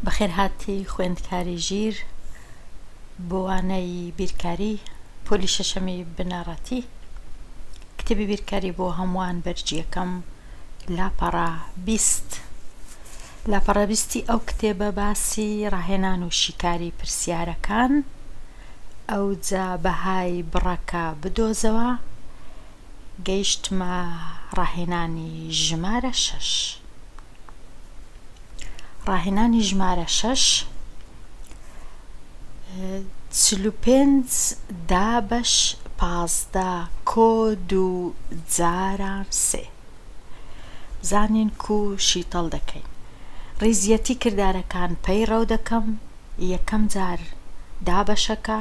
بەخێرهاتی خوێندکاری ژیر بۆ وانەی بیرکاری پۆلی شەشەمی بنەڕەتی کتێبی بیرکاری بۆ هەمووان بەرگی یەکەم لاپەڕە 20 لاپەڕە بیستی ئەو کتێبە باسی ڕاهێنان و شیکاری پرسیارەکان ئەوجا بەهای بڕەکە بدۆزەوە گەیشتمە ڕاهێنانی ژمارە شەش. ڕاهێنانی ژمارە شەش، 45 دابەش 15 کۆ دوو جاران سێ. بزانین کو شیتەڵ دەکەین. ڕیزیەتی کردارەکان پەیڕەو دەکەم، یەکەم جار دابەشەکە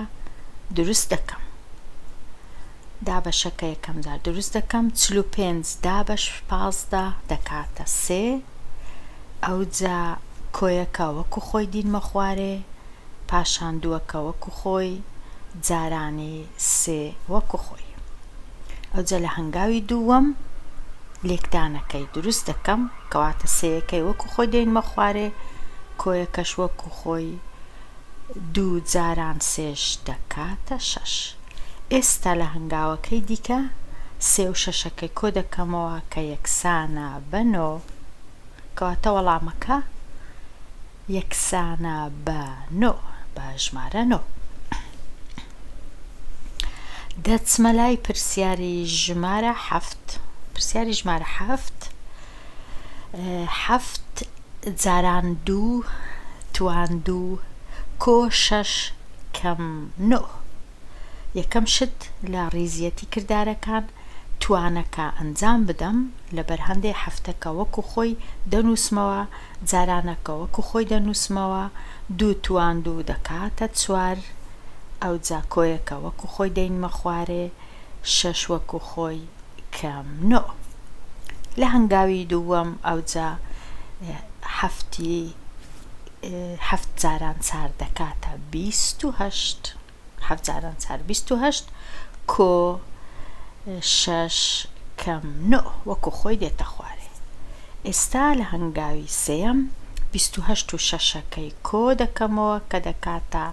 دروست دەکەم. دابەشەکە یەکەم جار دروست دەکەم 45 دابەش 15 دەکاتە سێ ئەوجا کۆیەکە وەکو خۆی دینمە خوارێ پاشان دووەکە وەکو خۆی جارانی سێ وەکو خۆی ئەوجا لە هەنگاوی دووەم لێکدانەکەی دروست دەکەم کەواتە سێیەکەی وەکو خۆی دێنمە خوارێ کۆیەکەش وەکو خۆی دوو جاران سێش دەکاتە شەش. ئێستا لە هەنگاوەکەی دیکە سێ و شەشەکەی کۆ دەکەمەوە کە یەکسانە بە نۆ. کەواتە وەڵامەکە یەکسانە بە نۆ، بە ژمارە نۆ. دەچمە لای پرسیاری ژمارە حەفت. پرسیاری ژمارە حەفت حەفت جاران دوو توان دوو کۆ شەش کەم نۆ. یەکەم شت لە ڕیزیەتی کردارەکان توانەکە ئەنجام بدەم لەبەر هەندێ حەفتەکە وەکو خۆی دەنووسمەوە جارانەکە وەکو خۆی دەنووسمەوە دوو توان دوو دەکاتە چوار ئەوجا کۆیەکە وەکو خۆی دەینمە خوارێ شەش وەکو خۆی کەم نۆ لە هەنگاوی دووەم ئەوجا حەفتی حەفت جاران چار دەکاتە 28 حەفت جاران چار 28 کۆ شەش کەم نۆ وەکو خۆی دێتە خوارێ ئێستا لە هەنگاوی سێیەم 28 و شەشەکەی کۆ دەکەمەوە کە دەکاتە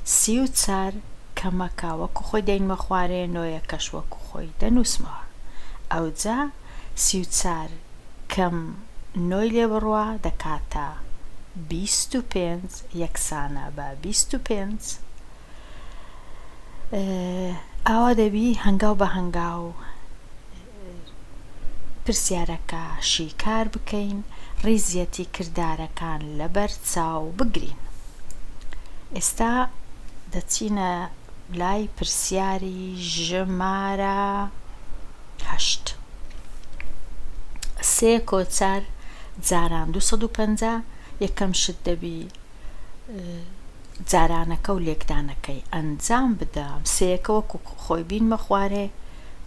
34 کەمەکە وەکو خۆی دەینمە خوارێ نۆیەکەش وەکو خۆی دەنووسمەوە ئەوجا 34 کەم نۆی لێ بڕوا دەکاتە 25 یەکسانە بە 25 ئاوا دەبی هەنگاو بە هەنگاو پرسیارەکە شیکار بکەین ڕیزیەتی کردارەکان لەبەر چاو بگرین ئێستا دەچینە لای پرسیاری ژمارە هەشت سێ کۆ چار جاران 250 یەکەم شت دەبی جارانەکە و لێکدانەکەی ئەنجام بدەم سێیەکە وەکو خۆی بینمە خوارێ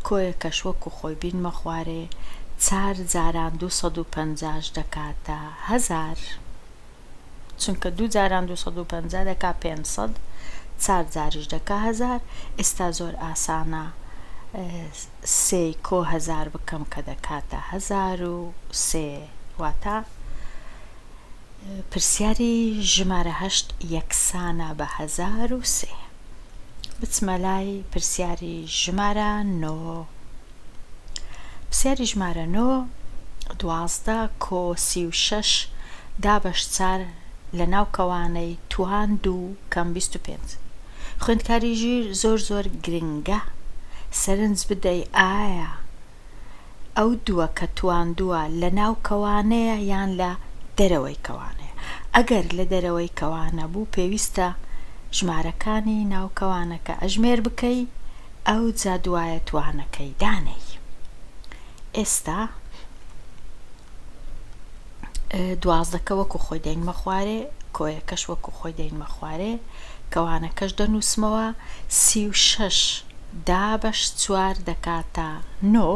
کۆیەکەش وەکو خۆی بینمە خوارێ چار جاران 250 دەکاتە هەزار چونکە دوو جاران 250 دەکا 500 چار جاریش دەکا هەزار ئێستا زۆر ئاسانە سێی کۆ هەزار بکەم کە دەکاتە هەزار و سێ واتە پرسیاری ژمارە هەشت یەکسانە بە 1003. بچمە لای پرسیاری ژمارە نۆ. پرسیاری ژمارە نۆ 12 کۆ 36 دابەش چار لە ناو کەوانەی توان دوو کەم 25. خوێندکاری ژیر زۆر زۆر گرنگە سەرنج بدەی ئایا ئەو دووە کە تواندووە لە ناو کەوانەیە یان لە دەرەوەی کەوانەیە؟ ئەگەر لە دەرەوەی کەوانە بوو پێویستە ژمارەکانی ناو کەوانەکە ئەژمێر بکەی ئەوجا دوایە توانەکەی دانێی. ئێستا دوازدەکە وەکو خۆی دەینمە خوارێ کۆیەکەش وەکو خۆی دەینمە خوارێ کەوانەکەش دەنووسمەوە 36 دابەش چوار دەکاتە نۆ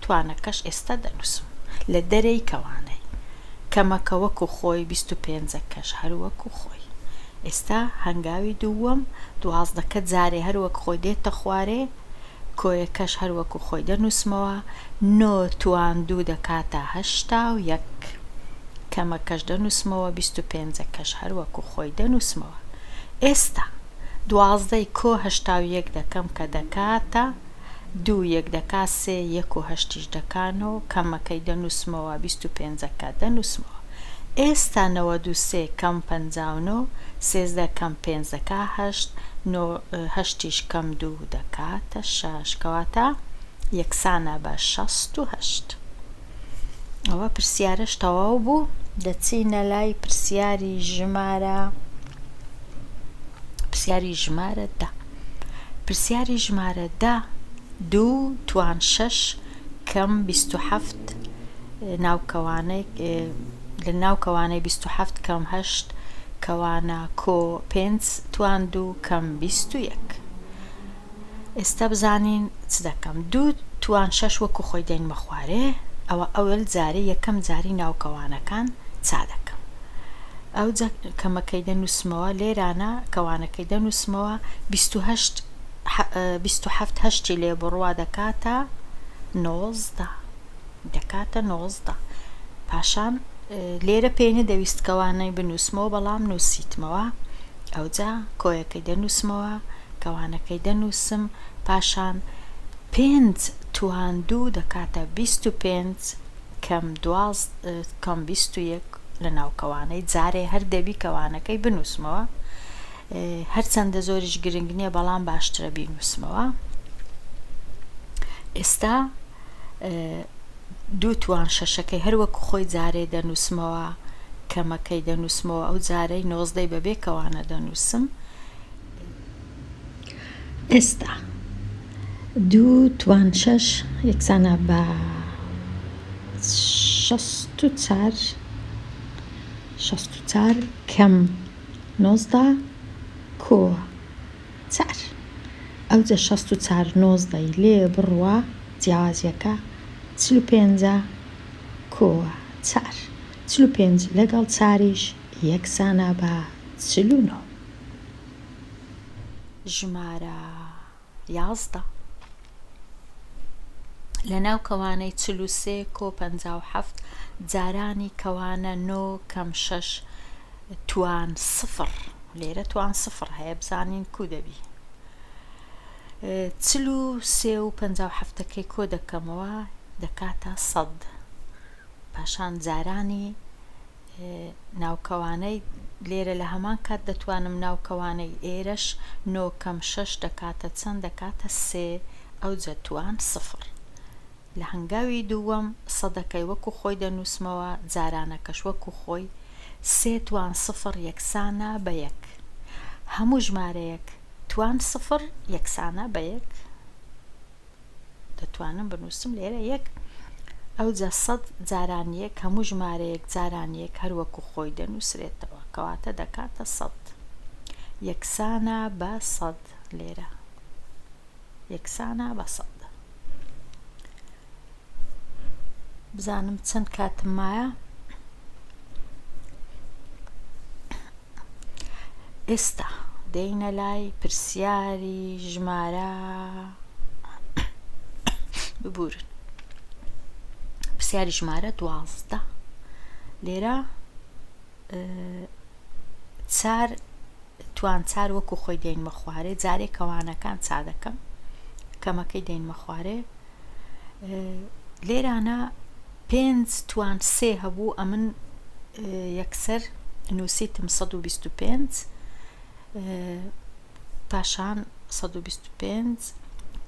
توانەکەش ئێستا دەنووسم لە دەرێی کەوانەی کەمەکە وەکو خۆی 25ەکەش هەر وەکو خۆی ئێستا هەنگاوی دووەم دوازدەکە جارێ هەر وەک خۆی دێتە خوارێ کۆیەکەش هەر وەکو خۆی دەنووسمەوە، نۆ توان دوو دەکاتە 81. کەمەکەش دەنووسمەوە 25ەکەش هەر وەکو خۆی دەنووسمەوە. ئێستا دوازدەی کۆ 81 دەکەم کە دەکاتە دوو یەک دەکا سێ یەک و هەشتیش دەکا نۆ کەمەکەی دەنووسمەوە 25ەکە دەنووسمەوە. ئێستا 93 کەم 59 13 کەم پێنج دەکا هەشت نۆ هەشتیش کەم دوو دەکاتە شەش کەواتە یەکسانە بە 68. ئەوە پرسیارەش تەواو بوو. دەچینە لای پرسیاری ژمارە پرسیاری ژمارە دە. پرسیاری ژمارە دە دوو توان شەش کەم 27 ناو کەوانەی لە ناو کەوانەی 27 کەم هەشت کەوانە کۆ پێنج توان دوو کەم 21. ئێستا بزانین چ دەکەم دوو توان شەش وەکو خۆی دێنمە خوارێ ئەوە ئەوەل جارێ یەکەم جاری ناو کەوانەکان چا دەکەم ئەوجا کەمەکەی دەنووسمەوە لێرانە کەوانەکەی دەنووسمەوە 28 27 هەشتی لێ بڕوا دەکاتە 19 دەکاتە 19 پاشان لێرە پێی نەدەویست کەوانەی بنووسمەوە بەڵام نووسیتمەوە ئەوجا کۆیەکەی دەنووسمەوە کەوانەکەی دەنووسم پاشان پێنج توان دوو دەکاتە 25 کەم دواز کەم 21 لە ناو کەوانەی جارێ هەر دەبی کەوانەکەی بنووسمەوە هەرچەندە زۆریش گرنگ نییە بەڵام باشترە بینووسمەوە ئێستا دوو توان شەشەکەی هەر وەکو خۆی جارێ دەنووسمەوە کەمەکەی دەنووسمەوە ئەو جارەی نۆزدەی بەبێ کەوانە دەنووسم. ئێستا دوو توان شەش یەکسانە بە 64 64 کەم 19 کۆ چار ئەوجە 64 نۆزدەی لێ بڕوا جیاوازیەکە 45ە کۆ چار 45 لەگەڵ چاریش یەکسانە بە 49. ژمارە 11 لە ناو کەوانەی 43 کۆ 57 جارانی کەوانە نۆ کەم شەش توان سفر لێرە توان سفر هەیە بزانین کو دەبی 43 و 57ەکەی کۆ دەکەمەوە دەکاتە سەد پاشان جارانی ناوکەوانەی لێرە لە هەمان کات دەتوانم ناوکەوانەی ئێرەش نۆ کەم شەش دەکاتە چەند دەکاتە سێ ئەوجە توان سفر لە هەنگاوی دووەم سەدەکەی وەکو خۆی دەنووسمەوە جارانەکەش وەکو خۆی سێ توان سفر یەکسانە بە یەک هەموو ژمارەیەک توان سفر یەکسانە بە یەک دەتوانم بنووسم لێرە یەک ئەوجا سەد جاران یەک هەموو ژمارەیەک جاران یەک هەر وەکو خۆی دەنووسرێتەوە کەواتە دەکاتە سەد یەکسانە بە سەد لێرە یەکسانە بە سەد بزانم چەند کاتم مایە ئێستا دێینە لای پرسیاری ژمارە ببورن پرسیاری ژمارە دوازدە لێرە چار توان چار وەکو خۆی دێنمە خوارێ جارێ کەوانەکان چا دەکەم کەمەکەی دێنمە خوارێ لێرانە پێنج توان سێ هەبوو ئەمن یەکسەر نووسیتم 125 پاشان 125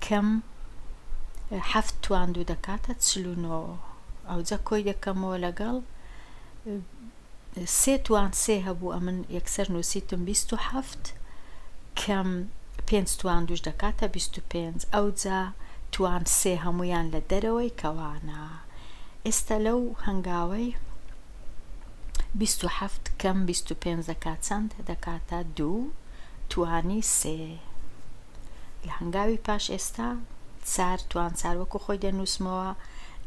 کەم هەفت توان دوو دەکاتە 49 ئەوجا کۆی دەکەمەوە لەگەڵ سێ توان سێ هەبوو ئەمن یەکسەر نووسیتم 27 کەم پێنج توان دووش دەکاتە 25 ئەوجا توان سێ هەمویان لە دەرەوەی کەوانە ئێستا لەو هەنگاوەی 27 کەم 25 دەکات چەند دەکاتە دوو توانی سێ لە هەنگاوی پاش ئێستا چار توان چار وەکو خۆی دەنووسمەوە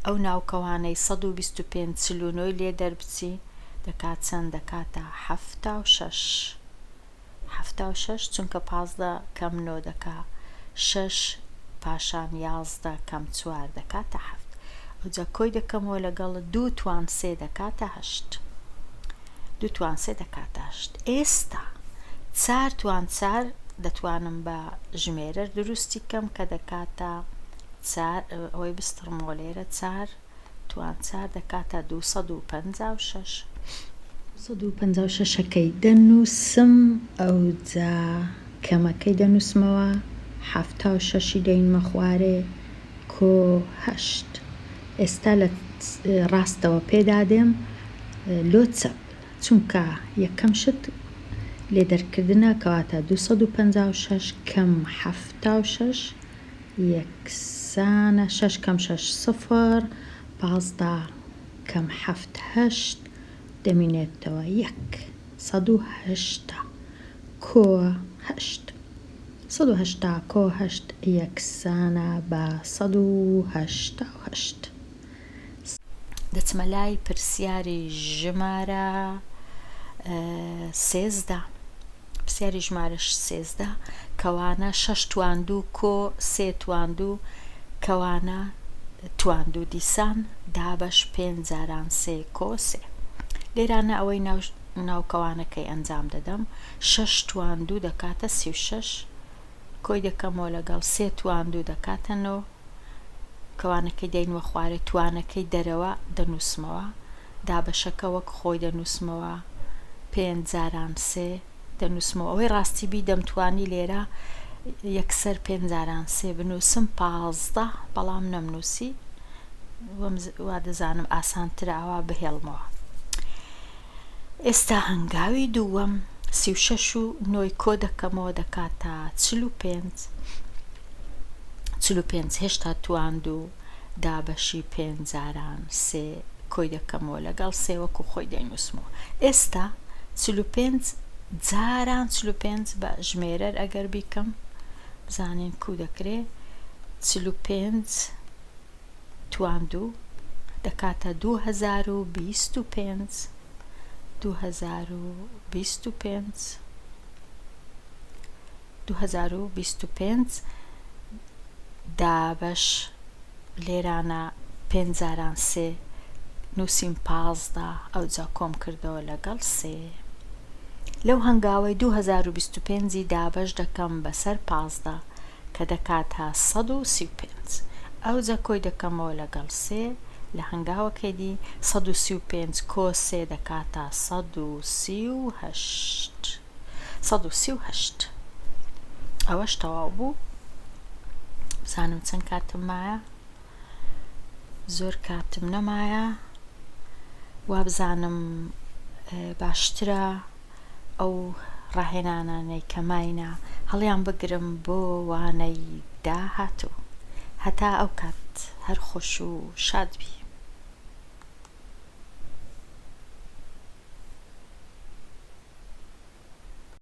ئەو ناوکەوانەی 125 49 لێ دەربچی دەکات چەند دەکاتە 76 76 چونکە پازدە کەم نۆ دەکا شەش پاشان یازدە کەم چوار دەکاتە حەفت ئەوجا کۆی دەکەمەوە لەگەڵ دوو توان سێ دەکاتە هەشت. دوو توان سێ دەکاتە هەشت. ئێستا چار توان چار دەتوانم بە ژمێرەر دروستی کەم کە دەکاتە چار، ئەوەی بستڕمەوە لێرە چار توان چار دەکاتە 256. 256 ەکەی دەنووسم ئەوجا کەمەکەی دەنووسمەوە 76 ی دەینمە خوارێ کۆ هەشت. ئێستا لە ڕاستەوە پێدادێم لۆ چەپ چونکە یەکەم شت لێدەرکردنە کەواتە 256 کەم 76 یەکسانە شەش کەم شەش سفر 15 کەم حەفت هەشت دەمینێتەوە یەک 180 کۆ هەشت. 180 کۆ هەشت یەکسانە بە 188. دەچمە لای پرسیاری ژمارە 13. پرسیاری ژمارە 13 کەوانە شەش توان دوو کۆ سێ توان دوو کەوانە توان دوو دیسان دابەش پێنج جاران سێ کۆ سێ. لێرانە ئەوەی ناو ناو کەوانەکەی ئەنجام دەدەم شەش توان دوو دەکاتە 36 کۆی دەکەمەوە لەگەڵ سێ توان دوو دەکاتە نۆ کەوانەکەی دەینوە خوارێ توانەکەی دەرەوە دەنووسمەوە دابەشەکە وەک خۆی دەنووسمەوە پێنج جاران سێ دەنووسمەوە ئەوەی ڕاستی بی دەمتوانی لێرە یەکسەر پێنج جاران سێ بنووسم 15 بەڵام نەمنووسی وا دەزانم ئاسانترە ئاوا بهێڵمەوە. ئێستا هەنگاوی دووەم 36 و نۆی کۆ دەکەمەوە دەکاتە 45 45 هێشتا تواند و دابەشی پێنج جاران سێ کۆی دەکەمەوە لەگەڵ سێ وەکو خۆی دەینووسمەوە. ئێستا 45 جاران 45 بە ژمێرەر ئەگەر بیکەم بزانین کو دەکرێ 45 توان دوو دەکاتە 2025 2025 2025 دابەش لێرانە پێنج جاران سێ نووسیم 15 ئەوجا کۆم کردەوە لەگەڵ سێ لەو هەنگاوەی 2025 ی دابەش دەکەم بەسەر 15 کە دەکاتە 135 ئەوجا کۆی دەکەمەوە لەگەڵ سێ لە هەنگاوەکەی دی 135 کۆ سێ دەکاتە 138 138 ئەوەش تەواو بوو. بزانم چەند کاتم مایە. زۆر کاتم نەمایە. وابزانم باشترە ئەو ڕاهێنانانەی کە ماینە هەڵیان بگرم بۆ وانەی داهاتوو. هەتا ئەو کات هەر خۆش و شاد بی.